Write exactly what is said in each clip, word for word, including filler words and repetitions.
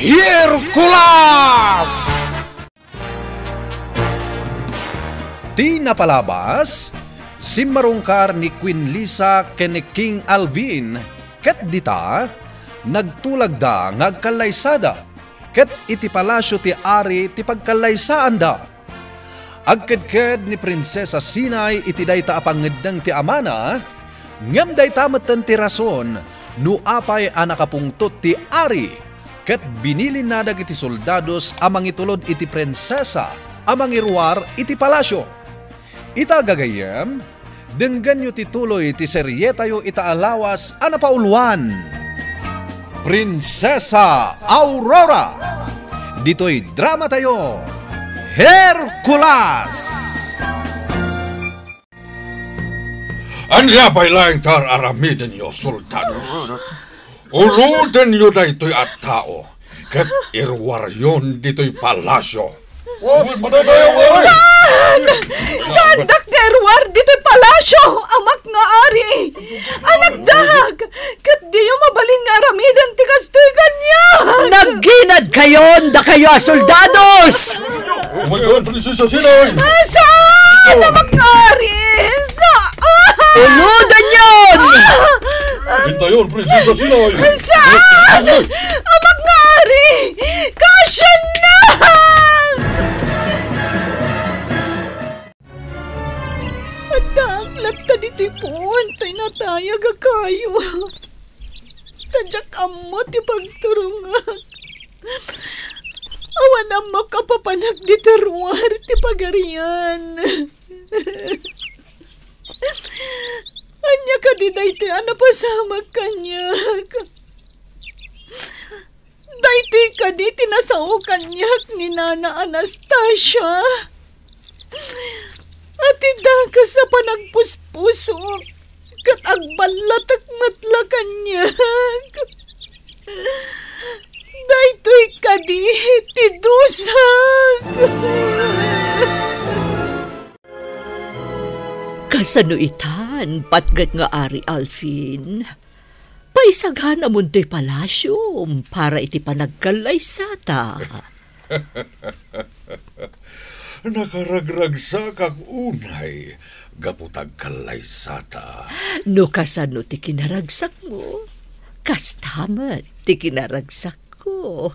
Hercules! Ti napalabas, simmarungkar ni Queen Lisa ken ni King Alvin, ket dita, nagtulagda nga agkallaysada, ket iti palasio ti ari ti pagkallaysaanda. Agkedked ni Prinsesa Sinay iti dayta a pangngeddeng ti amana, ngem dayta metten ti rason no apay a nakapungtot ti ari, ket binilinna dagiti soldados a mangitulod iti prinsesa a mangiruar iti palasio. Ita, gagayyem, denggenyo ti tuloy ti serietayo ita a lawas a napauluan, Prinsesa Aurora. Ditoy dramatayo, Hercules. Ania pay laeng ti ar-aramidenyo, soldados? Ulodenyo daytoy a tao, ket iruaryon ditoy palasio. Saan! Saandak nga iruar ditoy palasio, amak nga ari! Anakdak! Ket diyo mabalin nga aramiden ti kastoy kaniak! Nagginadkayon, dakayo a soldados! Umaykayon, Prinsesa Sinay! Saan, amak nga ari? Saan! Ulodenyon! Intayon, Prinsesa Sinay! Saan! Amak nga ari! Kasiannak! Addaak latta ditoy puon toy natayag a kayo. Ta diak ammo ti pagturongak. Awan ammok a papanak ditoy ruar ti pagarian. Ania kadi daytoy a napasamak kaniak? Daytoy kadi ti nasao kaniak ni Nana Anastasia? A ti dakes a panagpuspusok ket agballatek met la kaniak. Daytoy kadi ti dusak. Kasano itan, patgek nga Ari Alvin? Paisaganamon toy palasiom para iti panagkallaysata. Nakaragragsakak unay gapu ta agkallaysata. No kasano ti kinaragsakmo, kasta met ti kinaragsakko.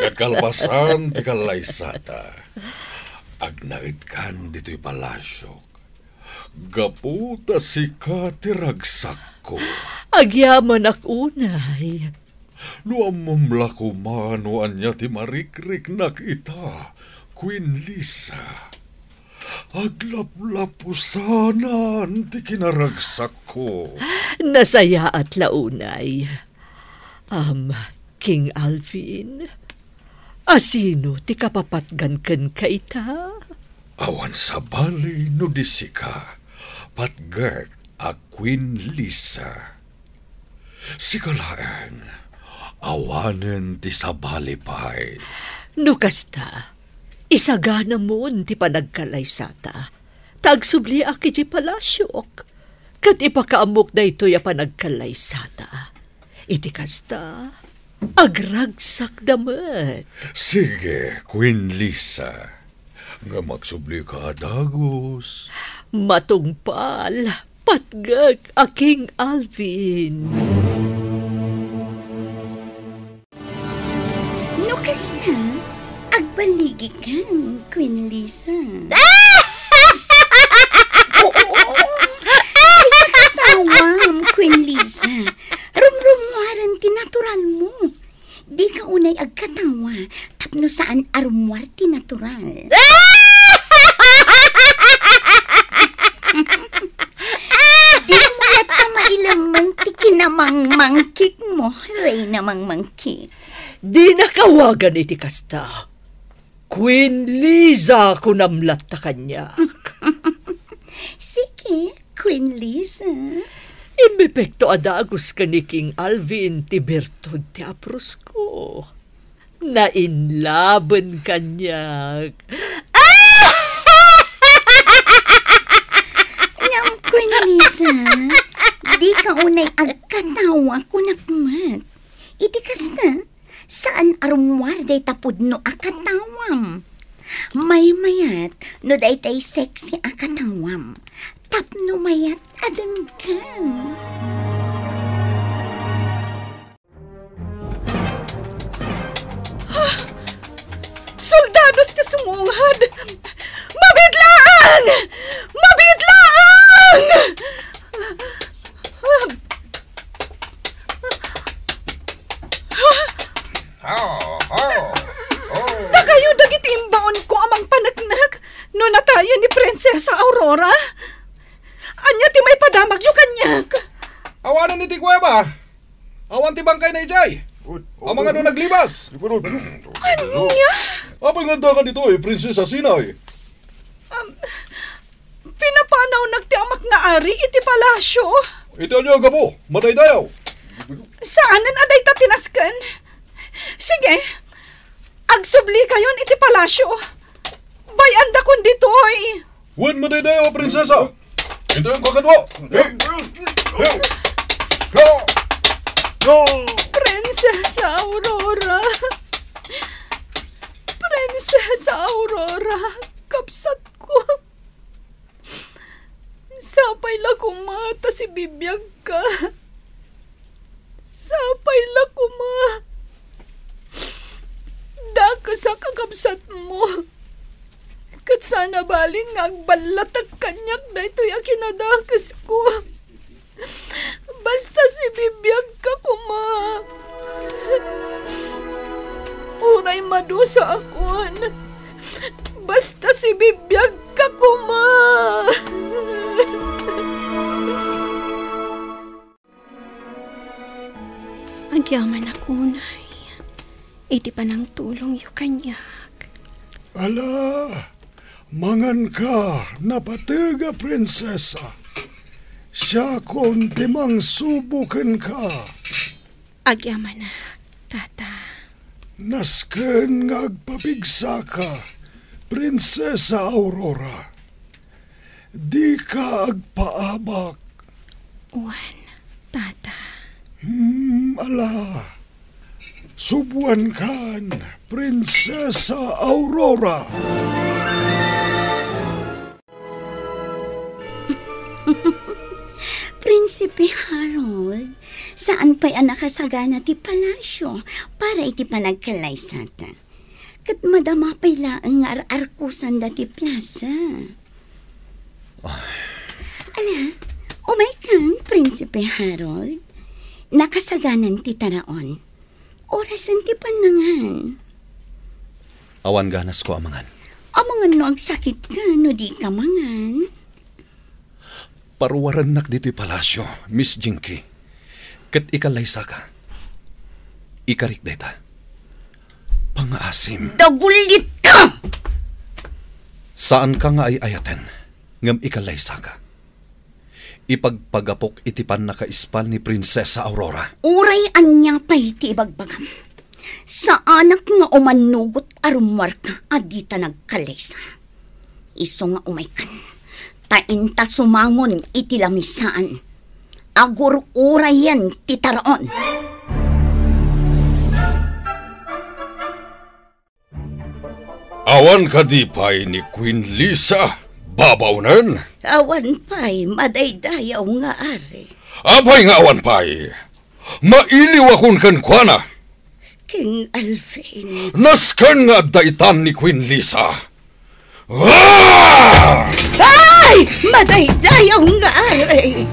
Ket kalpasan ti kallaysata, agnaedkan ditoy palasiok. Gapu ta sika ti ragsakko. Agyamanak unay. No ammom la koma no ania ti marikriknak ita, Queen Lisa, aglaplapusanan ti kinaragsakko. Nasayaat la unay. Am, King Alvin, asino ti kapapatgan kenka ita? Awan sabali no di sika, patgek a Queen Lisa. Sika laeng, awanen ti sabali pay. No kasta, isaganamon ti panagkallaysata, ta agsubliak idiay palasiok, ket ipakaammok daytoy a panagkallaysata. Iti kasta, agragsakda met. Sige, Queen Lisa. Ngem agsublika a dagus. Matungpal, patgek a King Alvin. No kasta, agbaligikan, Queen Lisa. Oo, dika katawam, Queen Lisa. Rumrumuaren ti naturalmo. Dika unay agkatawa tapno saan a rummuar ti natural. Dimo latta mailemmeng ti kinamangmangkikmo, Reyna Mangmangkik. Dinak awagan iti kasta. Queen Liza, kunam latta kaniak. Sige, Queen Liza. Immepekto a dagus ken ni King Alvin ti birtud ti aprosko. Nainlaben kaniak. Ngem, Queen Liza, dika unay agkatawa, kunak met. Iti kasta, sa saan a rummuar dayta pudno a katawam. Maymayat no daytay sexy a katawam tapno mayat a denggen. Soldados ti sumungad! Mabitlaang! Mabitlaang! Ho, ho, ho. Dakayo dagiti imbaonko a mangpaneknek no natayen ni Prinsesa Aurora? Ania ti maipadamagyo kaniak? Awanen iti kuweba. Awan ti bangkayna idiay. Amangan no naglibas. Ania? Apay nga addaka ditoy, Prinsesa Sinay? Um, pinapanawnak ti amak nga ari iti palasyo. Iti ania a gapu? Madaydayaw. Saanen a dayta ti nasken. Sige, agsublikayon iti palasyo. Bay-andakon ditoy. Wen, madaydayaw a prinsesa. Intayon kakadua. Eh, eh, ka. Prinsesa Aurora. Prinsesa Aurora, kabsatko. Sapay la koma ta sibibiagka. Sapay la koma. Dakesak a kabsatmo. Ket saan a balin nga agballatek kaniak daytoy a kinadakesko. Basta sibibiagka koma. Uray madusaakon. Basta sibibiagka koma. Agyamanak unay iti panangtulongyo kaniak. Ala, manganka, napateg a prinsesa. Siakon ti mangsubo kenka. Agyamanak, tata. Nasken nga agpapigsaka, Prinsesa Aurora. Dika agpaabak. Wen, tata. Hmm, ala. Subuankan, Prinsesa Aurora. Prinsipe Harold, saan pay a nakasagana ti palasyo para iti panagkallaysata. Ket madama pay laeng nga ar-arkusanda ti plasa. Ay. Ala, umaykan, Prinsipe Harold. Nakasaganan ti taraon. Orasen ti pannangan. Awan ganasko a mangan. Amangan no agsakitka no dika mangan. Paruarennak ditoy palasyo, Miss Jinky. Ket ikallaysaka. Ikarik dayta. Pangaasim. Dagulitka! Saanka nga ay-ayaten, ngem ikallaysaka. Ipagpagapok iti pannakaispal ni Prinsesa Aurora. Uray ania pay ti ibagbagam, saanak nga umannugot a rummuarka a dita nagkallaysa. Isu nga umaykan, ta inta sumangon iti lamisaan. Agur-urayen ti taraon. Awan kadi pay ni Queen Lisa babaonen? Awan pay, madaydayaw nga ari. Apay nga awan pay? Mailiwakon kenkuana. King Alvin. Nasken nga adda itan ni Queen Lisa. Ah! Ay! Madaydayaw nga ari!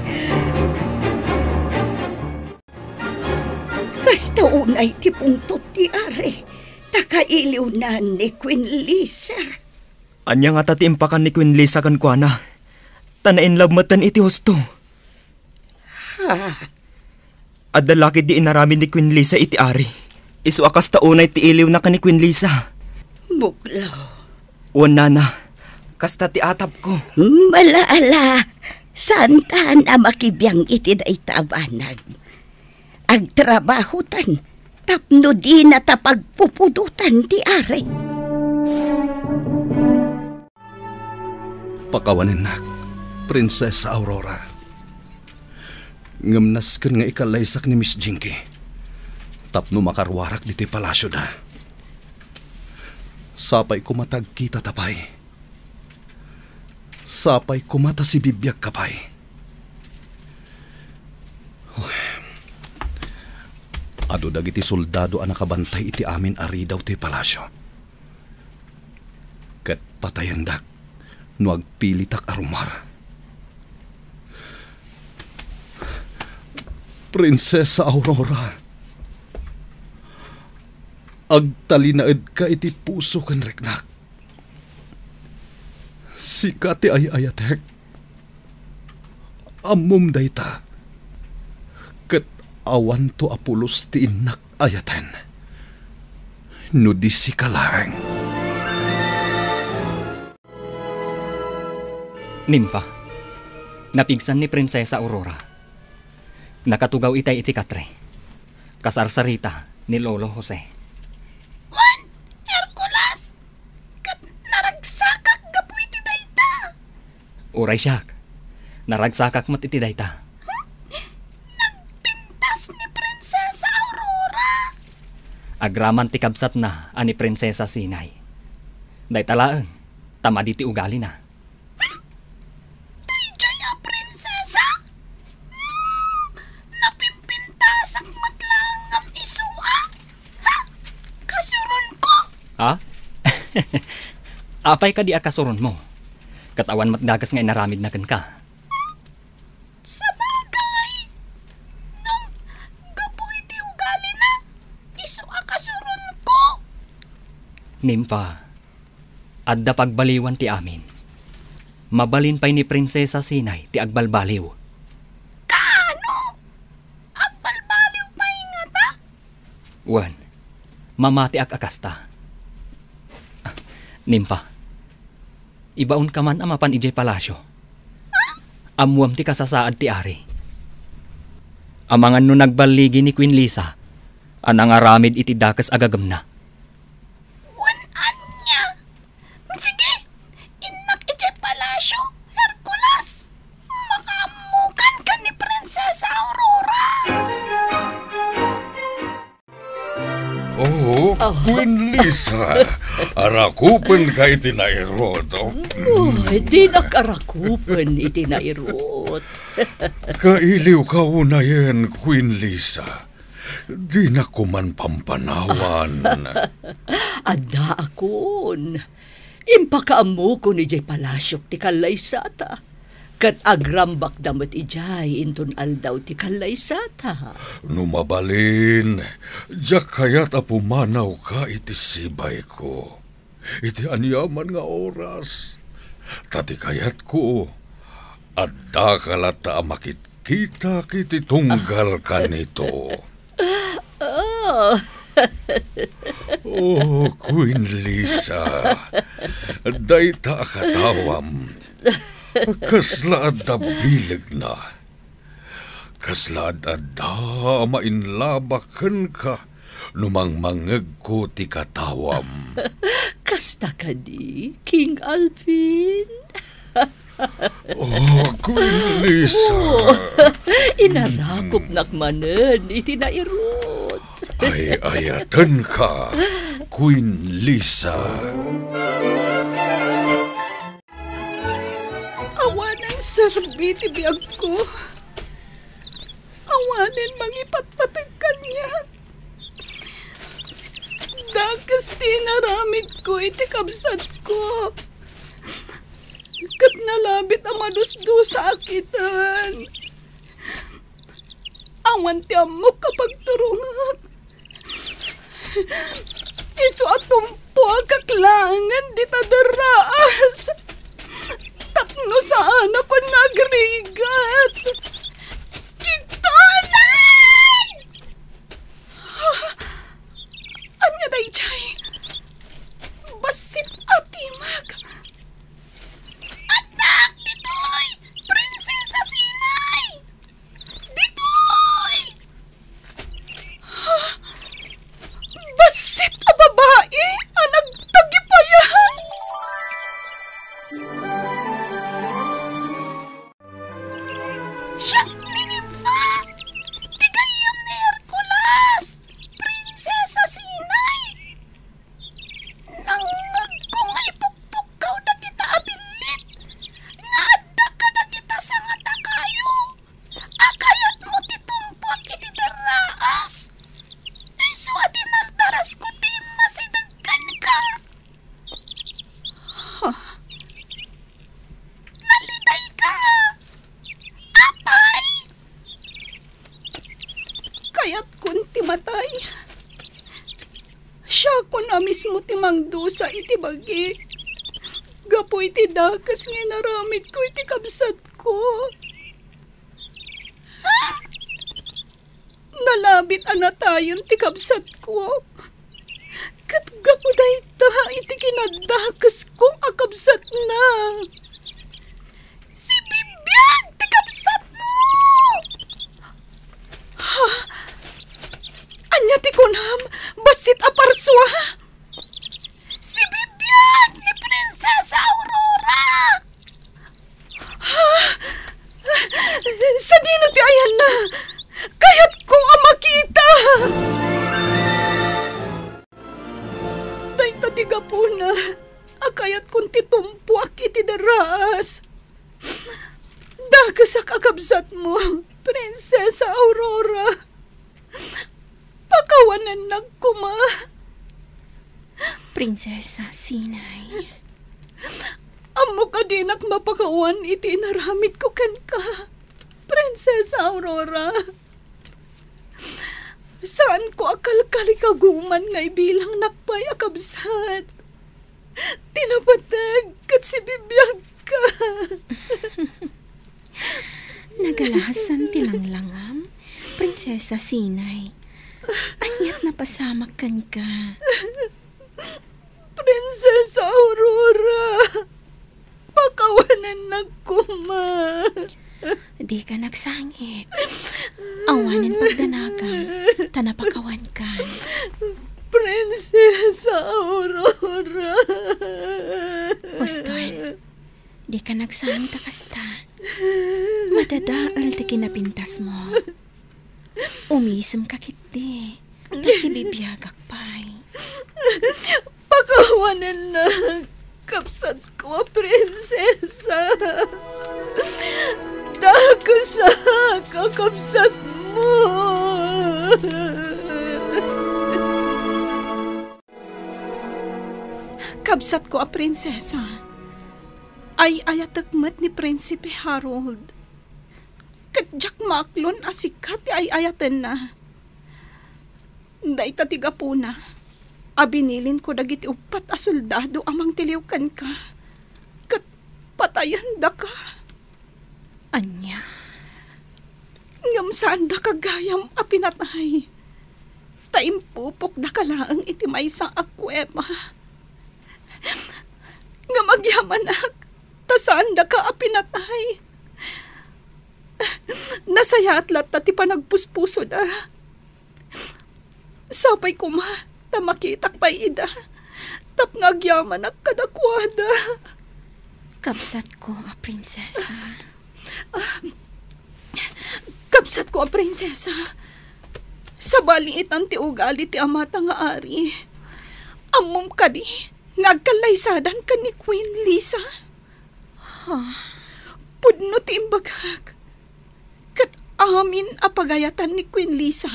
Kasta unay ti pungtot ti ari, ta kailiwnan ni Queen Lisa. Ania ngata ti impakan ni Queen Lisa kenkuana? Ta na-in love metten iti husto. Ha? Adda la ketdi inaramid ni Queen Lisa iti ari. Isu a kasta unay ti iliwna ken ni Queen Lisa. Buklo. Wen, nana, kasta ti atapko. Ala, ala, saantan a makibiang iti dayta a banag. Agtrabahotan tapno dinata pagpupudotan ti ari. Pakawanennak, Prinsesa Aurora. Ngem nasken nga ikallaysak ni Miss Jinky. Tapno makaruarak ditoy palasiona. Sapay koma ta agkitata pay. Sapay koma ta sibibiagka pay. Uy. Adu dagiti soldado a nakabantay iti amin a ridaw toy palasio. Ket patayendak no agpilitak a rummuar. Prinsesa Aurora, agtalinaedka iti puso ken riknak. Sika ti ay-ayatek. Ammom dayta. Ket awanto a pulos ti innak ayaten no di sika laeng. Nimfa, napigsan ni Prinsesa Aurora. Nakatugaw itay iti katre. Kasarsarita ni Lolo Jose. Wen, Hercules! Ket naragsakak gapu iti dayta. Uray siak, naragsakak met iti dayta. Hmm? Nagpintas ni Prinsesa Aurora. Agraman ti kabsatna a ni Prinsesa Sinay. Dayta laeng, ta madi ti ugalina. Hmm? Daydiay a prinsesa? Hmm, napimpintasak met laeng ngem isu a. Ha? Kasuronko? Ha? Apay kadi a kasuronmo? Ket awan met dakes nga inaramidna kenka. Sabagay, ngem gapu iti ugalina, isu a kasuronko. Nimfa, adda pagbaliwan ti amin. Mabalin pay ni Prinsesa Sinay ti agbalbaliw. Kaano? Agbalbaliw pay ngata? Wen, mamatiak a kasta. Ah, Nimfa, ibaonka man a mapan idiay palasio. Ammoam ti kasasaad ti ari. Amangan no nagballigi ni Queen Lisa a nangaramid iti dakes a gagemna. Wen ania? Sige, innak idiay palasio, Hercules. Makaammokan ken ni Prinsesa Aurora. Oh, ah. Queen Lisa, arakupenka iti nairut. Oh, dinak arakupen iti nairut. Kailiwka unayen, Queen Lisa. Dinak koman pampanawan. Addaakon. Impakaammokon idiay palasiok ti kallaysata, ket agrambakda met idiay inton aldaw ti kallaysata. No mabalin, diak kayat a pumanawka iti sibayko iti aniaman nga oras. Ta ti kayatko, addaka latta a makitkitak iti tunggal kanito. Ah. Oh, Queen Lisa, dayta a katawam, kasla adda bilegna. Kasla ad-adda a mainlabak kenka no mangmangngegko ti katawam. Kasta kadi, King Alvin? Oh, Queen Lisa. Oh, inarakopnak manen iti nairut. Ay-ayatenka, Queen Lisa. Awanen serbi ti biagko. Awanen mangipatpateg kaniak. Dakes ti inaramidko iti kabsatko. Ket nalabit a madusdusaak iten. Awan ti ammok a pagturongak. Isu a tumpuakak laengen dita derraas tapno saanakon nga agrigat. Itulay! Ania daydiay? Bassit a timek. Addaak ditoy, Prinsesa Sinay! Ditoy! Bassit a babai a nagtagipayan! Siakon a mismo ti mangdusa iti bagik gapu iti dakes nga inaramidko iti kabsatko. Ha? Nalabit a natayen ti kabsatko. Ket gapu dayta iti kinadakesko a kabsatna. Sibibiag ti kabsatmo! Ha? Ania ti kunam? Bassit a parsua? Sibibiag ni Prinsesa Aurora! Ha? Sadino ti ayanna? Kayatko a makita! Dayta ti gapuna a kayatkon ti tumpuak iti daraas. Dakesak a kabsatmo, Prinsesa Aurora. Pakawanennak koma. Prinsesa Sinay. Ammok a dinak mapakawan iti inaramidko kenka, Prinsesa Aurora. Saanko a kalkalikaguman nga ibilangnak pay a kabsat ti napateg ket sibibiagka. Nagalasan ti langlangam, Prinsesa Sinay. Aniat napasamak kenka? Prinsesa Aurora, pakawanennak koma. Dika nagsangit. Awanen pagdanagam, ta napakawankan. Prinsesa Aurora. Huston, dika nagsangit a kasta. Madadael ti kinapintasmo. Umisemka ketdi, ta sibibiagak pay. Pakawanennak, kabsatko a prinsesa. Dakesak a kabsatmo. Kabsatko a prinsesa, ay-ayatek met ni Prinsipe Harold. Ket diak maaklon a sika ti ay-ayatenna. Dayta ti gapuna a binilinko dagiti uppat a soldado a mangtiliw kenka, ket patayendaka. Ania? Ngem saandaka gayam a pinatay, ta impupokdaka laeng iti maysa a kuweba. Ngem agyamanak, ta saandaka a pinatay. Nasayaat latta ti panagpuspusoda. Sapay koma ta makitak pay ida, tapno agyamanak kadakuada. Kabsatko a prinsesa. Kabsatko a prinsesa, sabali itan ti ugali ti amata nga ari. Ammom kadi nga agkallaysadan ken ni Queen Lisa? Ha? Pudno ti imbagak. Ket amin a pagayatan ni Queen Lisa,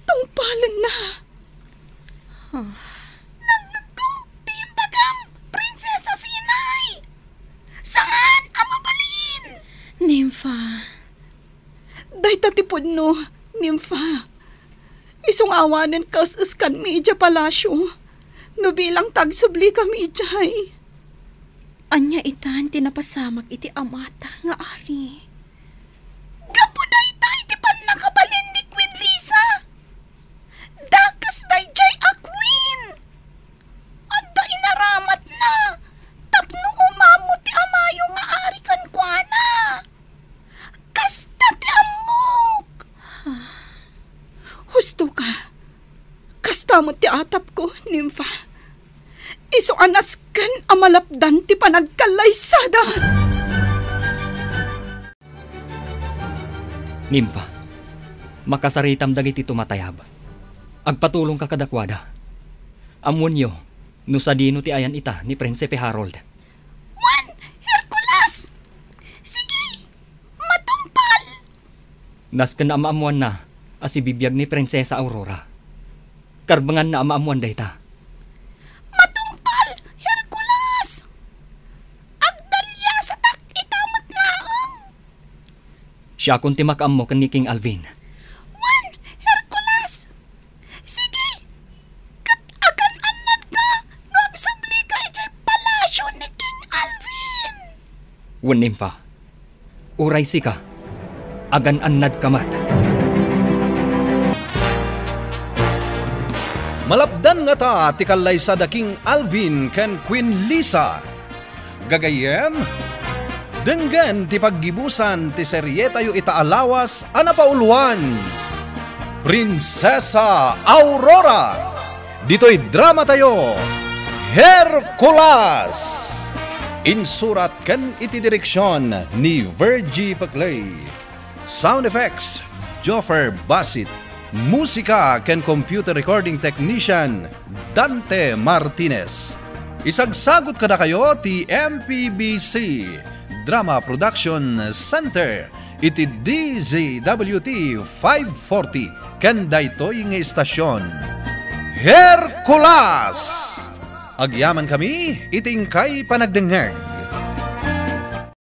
tungpalenna. Ha? Nangngegko ti imbagam, Prinsesa Sinay! Saan a mabalin! Nympha. Dayta ti pudno, Nympha. Isu nga awanen kaes-eskanmi idiay palasio, no bilang ta agsublika idiay. Ania itan ti napasamak iti amata nga ari? Gapu dayta iti pannakabalin ni Queen Lisa. Dakes daydiay a queen. Adda inaramatna tapno umammo ti amayo nga ari kenkuana. Kasta ti ammok. Husto ka. Kasta met ti atapko, Nympha. Isu a nasken a malapdan ti panagkallaysada. Nympha, makasaritam dagiti tumatayab. Agpatulongka kadakuada. Ammoenyo no sadino ti ayan ita ni Prinsipe Harold. Wen, Hercules! Sige, matungpal! Nasken a maammoanna a sibibiag ni Prinsesa Aurora. Karbenganna a maammoan dayta. Matungpal, Hercules! Agdaliasatak ita met laeng! Siakon ti makaammo ken ni King Alvin. Wen, Hercules! Sige, ket Wen Nympha, uray sika, agan-annadka met. Malapdan ngata ti kallaysada King Alvin ken Queen Lisa. Gagayyem, denggen ti paggibusan ti serietayo ita a lawas a napauluan, Prinsesa Aurora. Ditoy dramatayo, Hercules. Insurat ken iti direksion ni Virgie Paclay. Sound effects, Joffer Basit. Musika ken computer recording technician, Dante Martinez. Isagsagut kadakayo ti M P B C Drama Production Center iti D Z W T five forty ken daytoy nga istasion, Hercules! Agyamankami iti inkay panagdengngeg.